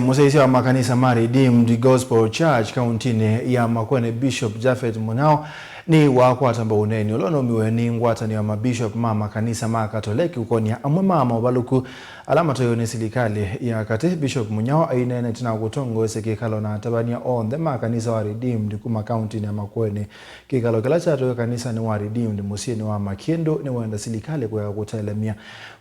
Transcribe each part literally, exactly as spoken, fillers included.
Mũsyaĩĩsya wa makanisa ma Redeemed Gospel Church kauntinĩ ya Makueni, Bishop Japhet Mũnyao, nĩwakwata mbau ũneeni ũla ũnaumiwe nĩ ngwatanĩo ya mabishop ma makanisa ma Katoleki ũkonia amwe ma maũvalũku ala matoewe nĩ silikalĩ ya katĩ. Bishop Mũnyao aineena ĩtina wa kũtongoesya kĩkalo na atavany'a onthe ma kanisa wa Redeemed kuma kauntinĩ ya Makueni. Kĩkalo kĩla kyatoewe kanisanĩ wa Redeemed mũsyĩnĩ wa Makĩndũ nĩwenda silikalĩ kũea kũtelemya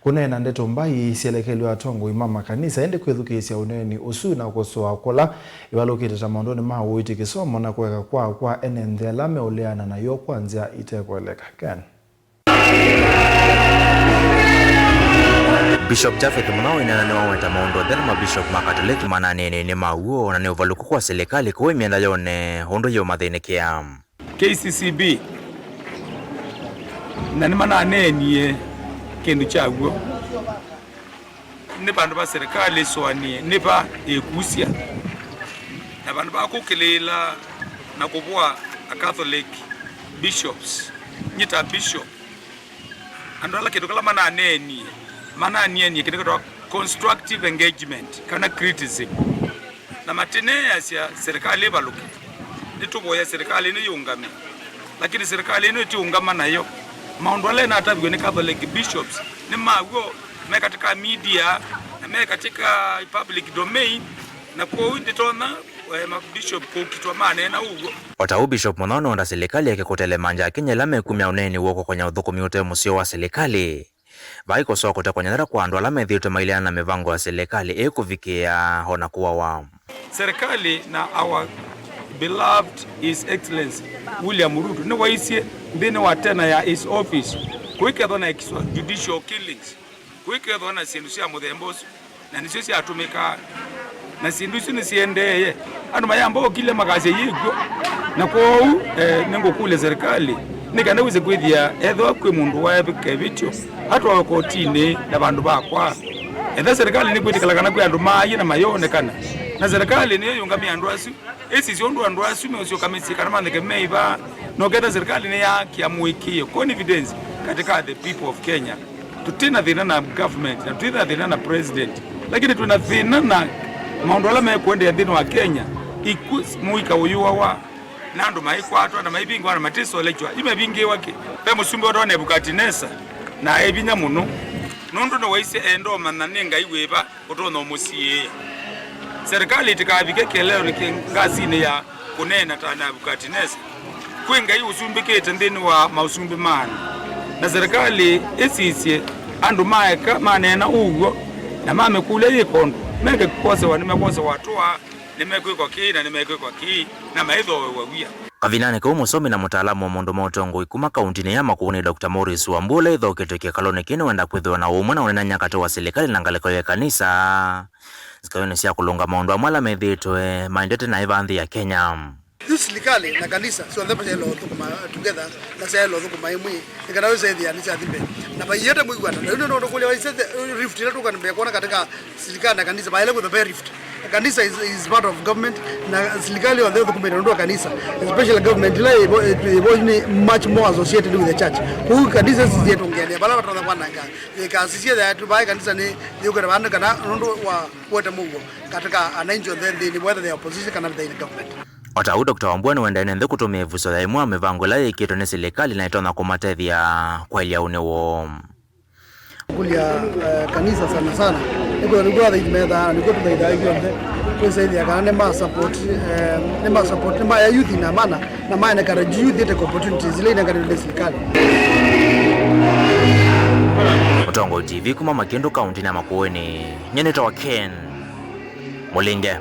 kũneena ndeto mbai syelekelw'e atongoi ma makanisa, ĩndĩ kwĩthukĩĩsya ũneeni ũsu na kũsoa kũla ĩvalũkĩte ta maũndũnĩ ma ũiiti, kĩsomo, na kũeka kwa kwa ene nthĩ ala meũleana nayo kwa nzĩa ĩtekũeleka. Ken. Bishop Japhet Mũnyao aineena nĩwaweta maũndũ onthe ala mabishop ma Katoleki mananeeneie nĩ ma w'o na nĩ ũvalũku kwa silikalĩ kũĩ myenda yone ũndũ yĩũmathĩnĩkĩa. K C C B, na nĩmananeenie kĩndũ kya w'o. Nĩ vandũ va serikali ĩsũanĩe, nĩ va ĩkusya, na vandũ va kũkĩlĩĩla na kũvũa a Catholic bishops. Nyie ta bishop, andũ ala kĩndũ kĩla mananeenie, mananeenie kĩndũ kĩtawa constructive engagement kana criticism, na matineeasya serikali ĩvalũke. Nĩtũvoya serikali ĩno yĩũngame, lakini serikali ĩno ĩtiũngama nayo. Maũndũ ala ĩnataviw'e nĩ Catholic bishops nĩ ma w'o, me katika media na me katika public domain, na kwoou ndĩtonya, eh, mabishop kũkitwa maneena ũw'o. O ta ũu, Bishop Mũnyao nũenda silikalĩ yake kũtelemangya Akenya ĩla mekumya ũneeni woo kũkonya ũthũkũmi ũte mũseo wa silikalĩ. Vai kũsoa kũtekwany'a nthara kwa andũ ala methĩĩtwe maileana na mĩvango ya silikalĩ ĩĩ kũvikĩĩa o na kũawa. Serikali na our beloved His Excellency William Ruto nĩwaisye nthĩnĩ wa tenure ya his office kũikethwa na extrajudicial killings, kũikethwa na syĩndũ sya mũthemba ũsu, na nĩsyo syatũmĩkaa, na syĩndũ isu nĩsiendeeye. Andũ mayamba ũkilya makasya yĩkw'o, na kwoou, eh, nĩngũkũlya serikali nĩ kana wĩse kwĩthĩa ethĩwa kwĩ mũndũ waevĩka ĩvĩtyo atwawe kotinĩ na vandũ va kwaa. Ethĩwa serikali nĩkwĩtĩkĩla kana kwĩ andũ maaie na mayoonekana, na serikali nĩyo yĩũngamĩe andũ asu, ĩsisye ũndũ andũ asu meũsyoka mĩsyĩ kana mantheke meĩva, na ũkethĩa serikali nĩyaakĩa mũĩkĩĩo, confidence, katika the people of Kenya. Tũtĩ na thĩna na government, na tũtĩ na thĩna na president, lakini twĩ na thĩna na maũndũ ala mekũendeea nthĩnĩ wa Kenya. Ikw'ũ, mũika ũyũawa, na andũ maikwatwa na maivingĩwa na matisolekwa. Yu mevingĩĩwa kĩ? Ve mũsumbĩ wetawa Nebukatinesa, na aĩ vinya mũno, nũndũ nĩwaisye enda ũmanya nĩ Ngai wĩva ũtonya ũmũsiĩĩa. Serikali ĩtikavike kĩeleonĩ kĩ ngasinĩ ya kũneena ta Nebukatinesa. Kwĩ Ngai ũsumbĩkĩte nthĩnĩ wa maũsumbĩ ma andũ, na serikali ĩsisye andũ maeka maneena ũw'o na mamĩkũlya yĩka ũndũ, meke kwosewa nĩmekwosewa tũa, nĩmekwĩkwa kĩĩ na nĩmekwĩkwa kĩĩ, na maithooewa wia. Kavindanĩ kau, mũsomi na mũtaalamu wa maũndũ ma ũtongoi kuma kauntinĩ ya Makueni, Doctor Maurice Wambua, ũla ĩthaũkĩtwe kĩkalonĩ kĩĩ nĩwenda kwĩthĩwa na ũmwe na ũneenany'a katĩ wa silikalĩ na ngalĩko ya ĩkanisa nzikaĩonĩ sya kũlũnga maũndũ amwe ala methĩĩtwe maendete naĩ va nthĩ ya Kenya. Yu silikalĩ na kanisa syonthe syaĩle ũthũkũma together na syaĩle ũthũkũma ĩmwe nĩ kana wĩse ĩthĩa nĩsyathi mbee. Na vaiete mwĩw'ano. Na yu nĩ ũndũ kũlya waisye rift ĩla tũkwenda mbee kwona katika silikalĩ na kanisa, vaĩle kwĩthwa ve rift. Kanisa is, is part of government, na silikalĩ yonthe ĩthũkũmĩte nũndũ wa kanisa, especially government ĩla ĩvo, ĩvo nĩ much more associated with the church. Kwoou kanisa ici syĩtũngĩanĩa vala vatonya kwananga. Ĩkasisye yatũ vaĩ kanisa nĩ yũkĩte vaa nĩ kana nũndũ wa kũete mũuo katika ananchi onthe nthĩnĩ, whether they are opposition kana they in government. O ta ũu, Doctor Wambua nĩwendae nĩ nthĩ kũtũmĩa ĩvuso ya ĩmwe ya mĩvango ĩla yĩkĩtwe nĩ silikalĩ na ĩtonya kũmatethya kwaĩlya ũnĩ woo. Kũlya, eh, kanisa sana sana nĩkwĩthwa nĩkw'o athaithi methaa, na nĩkw'o tũthaithaa ithyonthe, kwĩsaĩthĩa kana nĩma support, eh, nĩma support, nĩmaya youth ina mana, na ma encourage youth ĩte opportunities ila inenganĩtwe nĩ silikalĩ. Mũtongoi T V kuma Makĩndũ, kauntinĩ ya Makueni, nyie nĩtawa Ken Mũlinge.